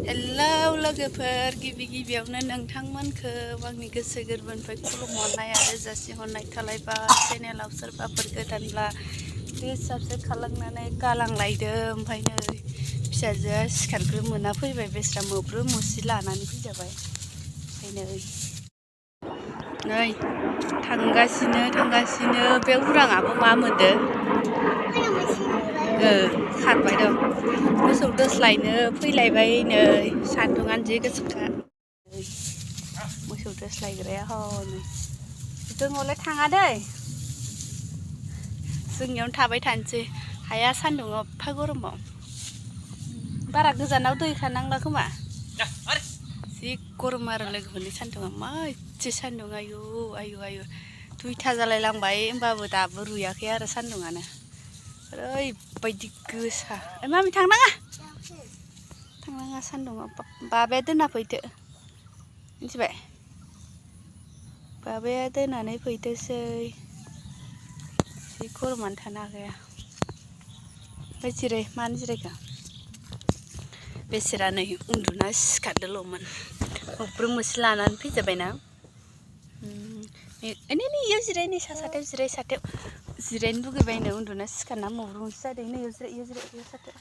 Hello Lwgwpwr, गिबियावनो नोंथांमोनखौ आंनि गोसो गोरबोनिफ्राय खुलुमहरनाय आरो जासिहरनाय थालायबाय। चेनेलाव सोरबाफोर गोदानब्ला प्लिज साबस्क्राइब खालामनानै गालांलायदो। ओमफ्राय नै फिसाजोआ सिखारग्रो मोना फैबाय, बेस्रा मोब्रो मुसि लानानै फैजाबाय। ओमफ्राय नै थांगासिनो बे उराङाबो मा मोनदो? खारबाय दं। मोसौ दोस्लायनो फैलायबाय नै, सान्दुङानो जि गोसाखा। मोसौ दोस्लायग्राया हनै जोंनावलाय थाङा दै, जोंनियावनो थाबाय थानोसै। हाया सान्दुङाव एफा गरमाव। बारा गोजानाव दैखा नांला खोमा, जि गरम आरो लोगोफोरनि सान्दुङा। मा एसे सान्दुं, आयु आयु आयु 2टा जालायलांबाय, होमबाबो दाबो रुयाखै आरो सान्दुङानो ओरैबायदि गोसा। मामि थांनाङा सान्दुङाव। बाबाया दोनना फैदो, मिथिबाय? बाबाया दोननानै फैदोसै, जि गरमानो थानो हाखाया। ओमफ्राय जिराय, मानो जिरायखो? बेसेरा नै उन्दुना सिखारदोल'मोन, मोब्रो मुसि लानानै फैजाबायना। नै इयाव जिराय, नै साथायाव जिराय, साथायाव जिरायनो लुगैबायनो, उन्दुना सिखारना मोब्रो मुसि जादों। नै इयाव जिराय साथायाव।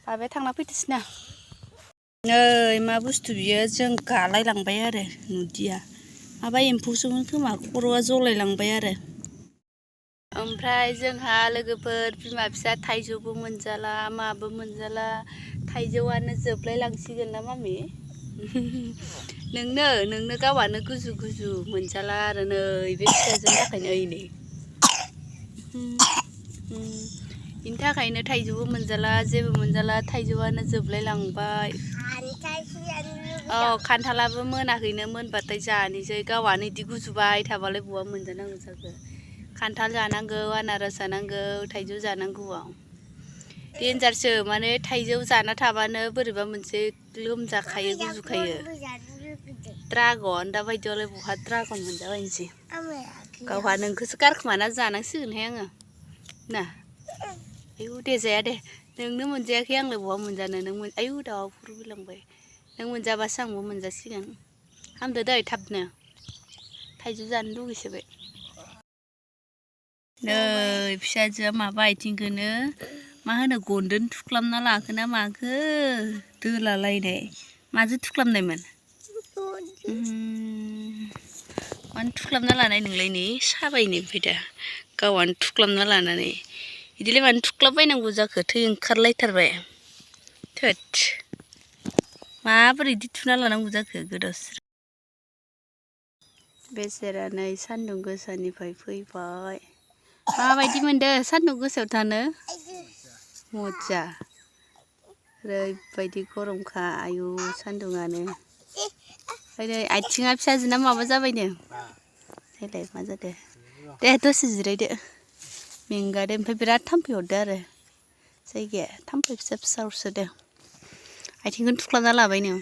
बाबाया थांना फैदोसैना। नै मा बुस्थु बियो, जों गालायलांबाय आरो नुदिया। माबा एम्फौसोमोन खोमा, खर'आ जलायलांबाय आरो। ओमफ्राय जोंहा लोगोफोर बिमा फिसा थाइजौबो मोनजाला, माबो मोनजाला। थाइजौआनो जोबलाय लांसिगोन ना मामि? नोंनो गावआनो गुजु मोनजाला आरो नै बे फिसाजोनि थाखायनो नै बेनि थाखायनो थाइजौबो मोनजाला, जेबो मोनजाला। थाइजौआनो जोबलाय लांबाय। खान्थालाबो मोनाखैनो, मोनबाथाय जानोसै। गावआनो इदि गुजुबाय थाबालाय बहा मोनजानांगौ जाखो? खान्थाल जानांगौ, आनारस जानांगौ, थाइजौ जानांगौआव देन्जारसो। माने थाइजौ जाना थाबानो बोरैबा मोनसे लोमजाखायो, गुजुखायो। ड्रागन, दा बायदियावलाय बहा ड्रागन मोनजाबायनोसै। गावहा नोंखौसो गारखोमाना जानांसिगोनहाय आङो ना। आयु दे जाया दे, नोंनो मोनजायाखै, आंलाय बहा मोनजानो। नों आयु दाउफोर बिलांबाय। नों मोनजाबासो आंबो मोनजासिगोन। हामदो दै थाबनो, थाइजौ जानो लुगैसोबाय। नै फिसाजोआ माबा आथिंखौनो मा होनो, गनदों थुख्लाबना लाखो ना माखो, दोलालायनाय। माजों थुख्लाबनायमोन? मानो थुख्लाबना लानाय नोंलाय? नै साबायनो ओमफ्राय दा गावआनो थुख्लाबना लानानै। बिदिलाय मानो थुख्लाबबायनांगौ जाखो? थै ओंखारलायथारबाय। थोद, माबोरै बिदि थुना लानांगौ जाखो? गोदाव सोराव। बेसेरा नै सान्दुं गोसानिफ्राय फैबाय। माबायदि मोनदों सान्दुं गोसायाव थानो? मजा, ओरैबायदि गरमखा, आयु सान्दुङानो। ओमफ्राय नै आथिङा फिसाजोना माबा जाबायनो। नायलाय मा जादों? दे दसे जिरायदो, मेंगादो। ओमफ्राय बिराद थाम्फै अरदो आरो जायगाया, थाम्फै फिसा फिसा अरसोदो। आथिंखौनो थुख्लाबना लाबायनो।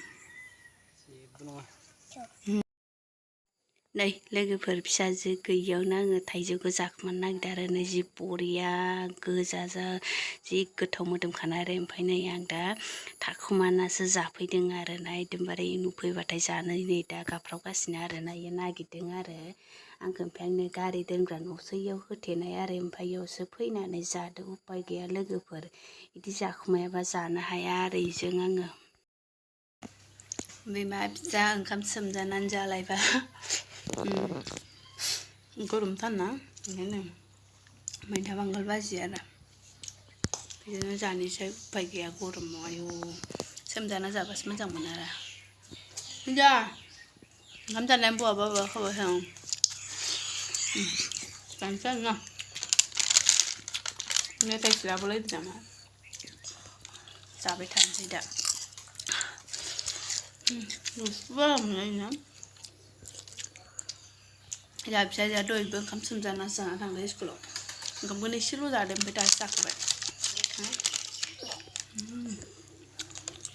नै लोगोफोर, फिसाजो गैयियावनो आङो थाइजौखौ जाखोमानो नागिरदों आरो नै जि बरिया गोजा जि गोथाव मोदोमखानाय आरो। ओमफ्राय नै आं दा थाखुमानासो जाफैदों आरो ना। एकदमबारे नुफैबाथाय जानो नै दा गाबफ्रावगासिनो आरो ना, इयो नागिरदों आरो आंखौ। ओमफ्राय आंनो गारि दोनग्रा न'सो इयाव होथेनाय आरो, ओमफ्राय इयावसो फैनानै जादों। उपाय गैया लोगोफोर, बिदि जाखुमायाबा जानो हाया आरो इजों आङो। बिमा फिसा ओंखाम सोमजानानै जालायबा, गरमथार ना, ओंखायनो मैथा बांगाल भाजि आरो बिदिनो जानोसै। उपाय गैया गरमाव, आयु सोमजाना जाबासो मोजां मोनो आरो। जा ओंखाम जानाया बहाबा खाबाय आं जानोसै आरो ना। मेथाइसो लाबोलायदो नामा? जाबाय थानोसै दा। जोंहा फिसाजोआ दहायबो ओंखाम सोमजानासो जाना थांदों स्कुलाव। ओंखामखौनो एसेल' जादों, ओमफ्राय दासो जाखाबाय।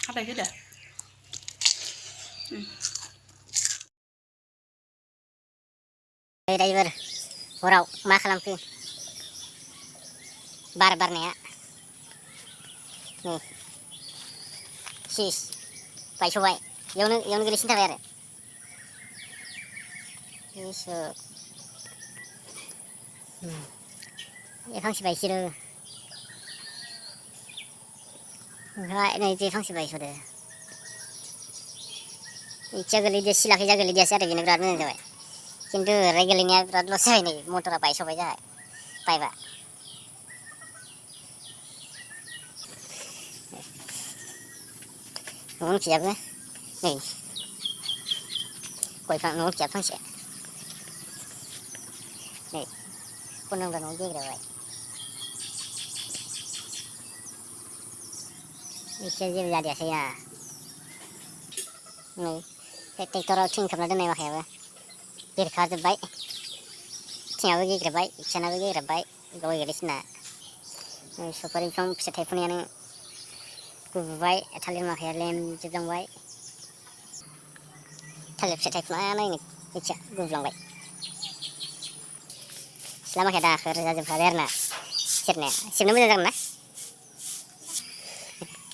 हाथायखौ होदो। ड्राइभार हराव मा खालामखो? बार बारनाया नै सिस बायस'बाय इयावनो गोलैसिन थाबाय आरो फांसे बायसिरो ओमफ्राय नै जे फांसे बायस'दो इथिया गोलैदो सिलाखैजा गोलैदियासै आरो बेनो बिराद मोजां जाबाय खिन्थु ओरै गोलैनाया बिराद लस जाबाय नै मटरा बायस'बाय जाबाय पाइपआ न'निखिजाबो नै गय फां न'निखिजा फांसे नै खननांब्ला न'आव गेग्रेबाय इथिया जेबो जादियासै ना नै ट्रेक्टराव थिं खोबना दोननाय माखायाबो बेरखाजोब्बाय थिङाबो गेग्रेबाय इथियानाबो गेग्रेबबाय गय गोलैसिना सफारि बिफां फिथाइ थाइफुनायानो गुबुबाय थालिर माखाया लेमजोबलांबाय थालिर फिथाइ थाइफुनायानो इथिया गुबुलांबाय सिला माखाया दाखोर जाजोबखाबाय आरोना सिबनो मोजां जागोन ना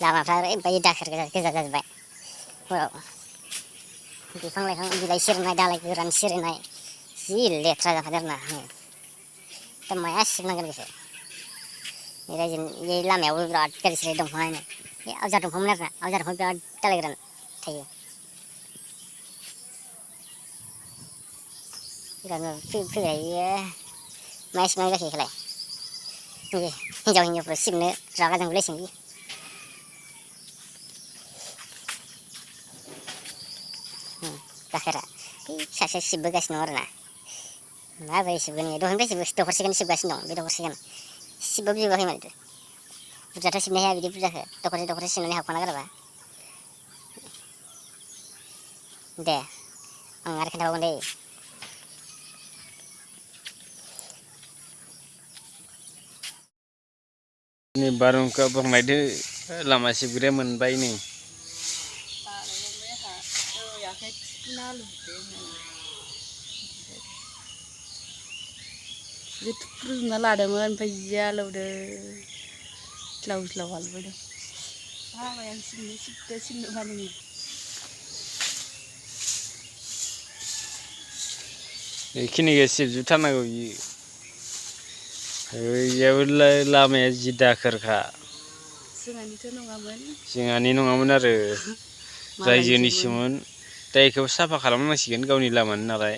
लामाफ्रा ओरैबायदि दाखोर गोजा जाजोब्बाय हराव बिफां लाइफां बिलाइ सिरिनाय दालाइ गोरान सिरिनाय जि लेथ्रा जाखादों आरोना दा माया सिबनांगोन बेखौ बे लामायावबो बिराद गाज्रि दंफाङानो बे आवजार दंफांमोन आरोना आवजार दंफां बिराद दालाइ गोरान थायो बिराद फैबाय माया सिबनांगौ जाखो बेखौलाय हिन्जावफोर सिबनो रागा जोंलायसिगोन बियो दाखोरा सासे सिबबोगासिनो दं आरोना माबोरै सिबगोन दहायनिफ्राय दखरसेखौनो सिबगासिनो दं बे दखरसेखौनो सिबबाबो जोबाखै माथो बुरजाथ' सिबनो हाया बिदि बुरजाखौ दखरसे सिबनानै हाबखाना गारबा दे आं आरो खोन्थाबावगोन दे नै बारहुंखा बुंनायदो लामा सिबग्राया मोनबाय नै थुफ्रुजोबना लादोंमोन ओमफ्राय जि आलौदो ज्लाव ज्लाव आलौदों बाबाय आं सिबनो माने बेखिनिखौ सिबजोबथारनांगौ बियो ओइयाबो लामाया जि दाखोरखा जोंहानि नङामोन आरो रायजोनिसोमोन दा बेखौबो साफा खालामनांसिगोन गावनि लामानि नालाय